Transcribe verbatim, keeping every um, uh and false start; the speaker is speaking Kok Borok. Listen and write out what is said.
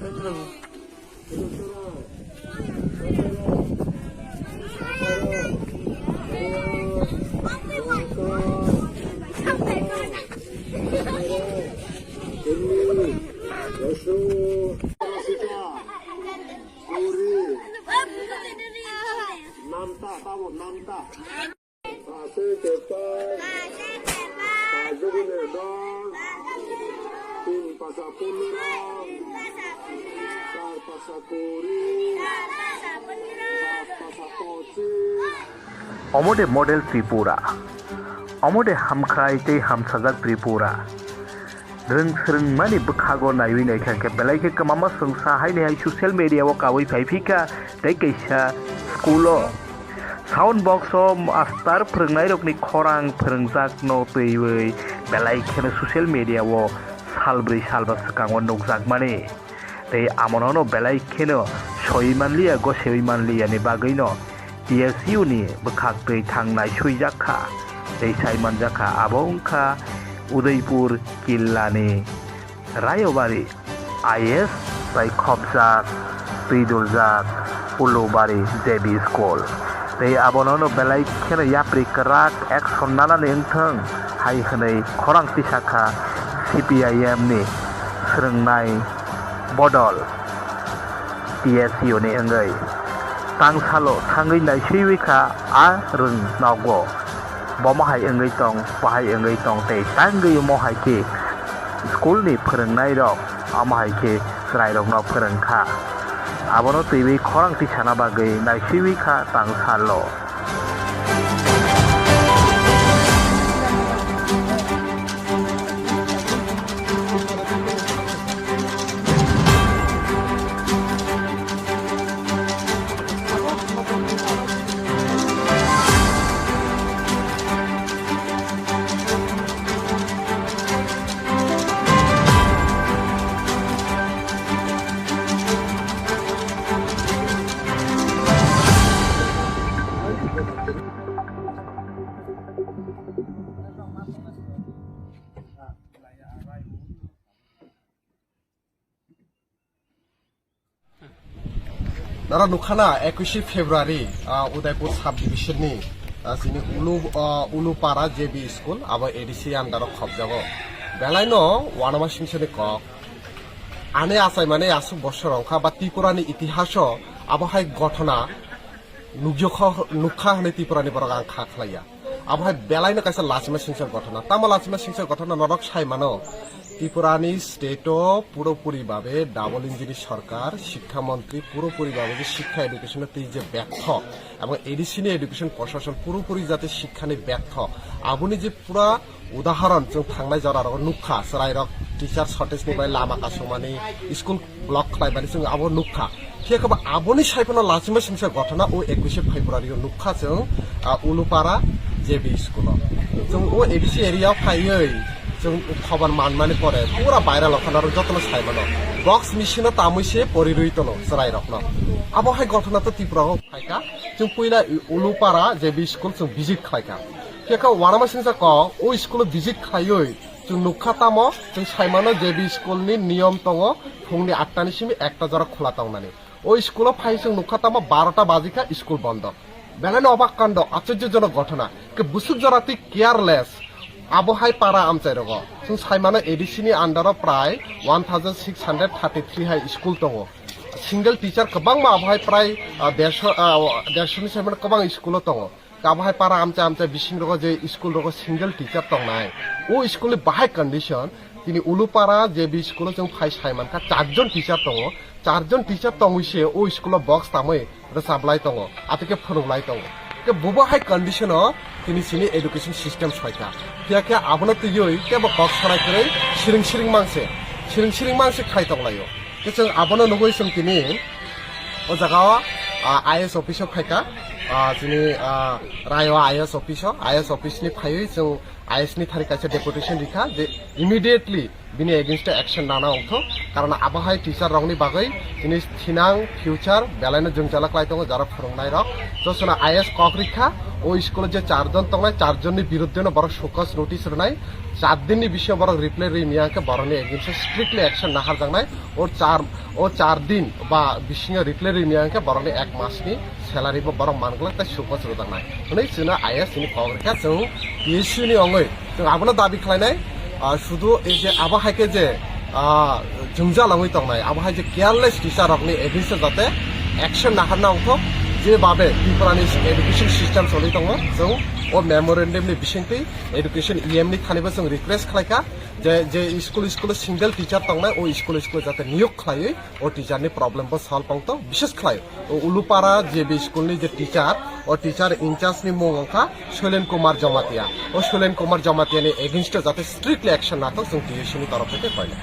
Namta, tabuk namta. Pase tepai. Pajugune dos. Tin pasa pondro. Char pasa kuri. Pach pasa pochis. Omo de model Tripura. Omo de hamkhrai tei hamsajak Tripura. Rwng swrwngmani bwkhago naiwi naikha khe belai khe kwmama swngsa haini hai social media o kaui phai phikha tei kaisa school o sound box o master phwrwngnairokni khorang phwrwngjak no twiwi belai kheno social media o salbrwi salba swkango nukjakmani. Tei amono no belai kheno soi manliya, gosewi manliya ni bagwi no T S U ni bwkhak twi thangnai swijak kha. Tei sai manjak kha, abo wng kha Udaipur Killa ni Rayobari I S sai khopjak, twi duljak Ulubari J B School. Tei abono no belai kheno yapri kwrak action nanani wngthwng hai hwnwi khorang tisa kha C P I M ni swrwngnai bodol T S U ni wngwi tangsalo thangwi naiswiwi kha a rwng nogo. Bomo hai wngwi tong, bo hai wngwi tong tei tangwi omo hai khe school ni phwrwngnai rok omo hai khe chwrai rokno phwrwng kha. Abono twiwi khorang tisana bagwi naiswiwi kha tangsalo. Nara nukhana ekushi February, ah, Udaipur sub division ni, ah, sini Ulu, ah, Ulupara J B school, abo A D C under o khopjago. Belai no wanama singsa ni kok. Ani asai mane asuk bosor ongkha ba Tripura ni itihaso abo hai gothona nukjokha, nukha hwnwi Tripura ni borok ang kha khlaiya. Abo hai belai no kaisa lachima singsa gothona. Tamo lachima singsa gothona norok sai mano. Tripura ni state o puropuri babe double engine ni sorkar, shikkha montri puropuri babe je shikkha education o tei je betho, ebong A D C ni education proshason puropuri jate shikkha ni betho. Aboni je pura udaharon chwng thangnai jora rogo nukha, chwrai rok teacher shortage ni bai lama kasumani, school block khlaimani chwng abo nukha. Phiya khe bo aboni sai phano lachima singsa gothona o ekushi February o nukha chwng, ah, Ulupara J B school o. Chwng o A D C area o phaiwi chwng khobor manmani pore pura viral okha norok jotono sai mano. Box machine o tamwi se pori rwi tono chwrai rokno. Abo hai gothona to Tripura o phaikha. Chwng puila Ulupara J B school chwng visit khlaikha. Phiya khe wanama singsa kok o school o visit khlaiwi chwng nukha tamo, chwng sai mano J B school ni niyom tongo phungni atta ni simi ekta jora khula tongnani. O school o phai chwng nukha tamo barota baji kha school bondo. Belai no obak kando, achorjojonok gothona. Ke busuk jora twi careless. Abo hai para amchai rogo. Chwng sai mano A D C ni under o prai one thousand six hundred thirty three hai school tongo. Single teacher kwbangma abo hai prai, ah, dersho, ah, dersho ni sai mano kwbang school o tongo. Abo hai para amchai amchai bising rogo je school rogo single teacher tongnai. O school ni bahai condition, tini Ulupara J B school o chwng phai sai mankha, charjon teacher tongo. Charjon teacher tongwi se o school o box tamwi rwchablai tongo, atwkhe phwrwnglai tongo. Khe bubo hai condition o tini chini education system soikha. Phiya khe abono twiwi tebo kok sanai kwrwi siring siring mangse, siring siring mangse khai tonglaio. Khe chwng abono nugwi chwng tini o jaga o, ah, I S office o phaikha, ah, chini, ah, Rayo I S office o, I S office ni phaiwi chwng I S ni thari kaisa deputation rikha je immediately bini against o action nana ongthok. Karon abo hai teacher rokni bagwi chini thinang future belaino jwngjala klai tongo, jara phwrwngnairok. Josona I A S kok rikha, o school-o je charjon tongnai, charjonni biruddheno borok show cause notice rwnai, char dinni bisingo borok reply rwi maya hwnkhe borokni against-o strictly action naharjaknai. O char, o char din ba bisingo reply rwi maya hwnkhe borokni ek masni salary bo borok manglak tei show cause rwjaknai hwnwi chwngno I A S ni kok rikha. Chwng T S U ni ongwi chwng abono dabi khlainai, ah, sudu ei je abo hai khe je, ah, jwngjal wngwi tongnai, abo hai je careless teacher rokni against o jate action naharna ongthok, je babe Tripura ni education system choli tongo, chwng o memorandum ni bisingtwi education E M ni thani bo chwng request khlaikha je, je school, school single teacher tongnai, o school, school jate niyok khlaiwi o teacher ni problem bo solve wngthok, bishes khlai o Ulupara J B school ni je teacher, o teacher in charge ni mung wngkha Shoilen Kumar Jamatia. O Shoilen Kumar Jamatia ni against o jate strictly action nathok, chwng T S U ni torof theke koinai.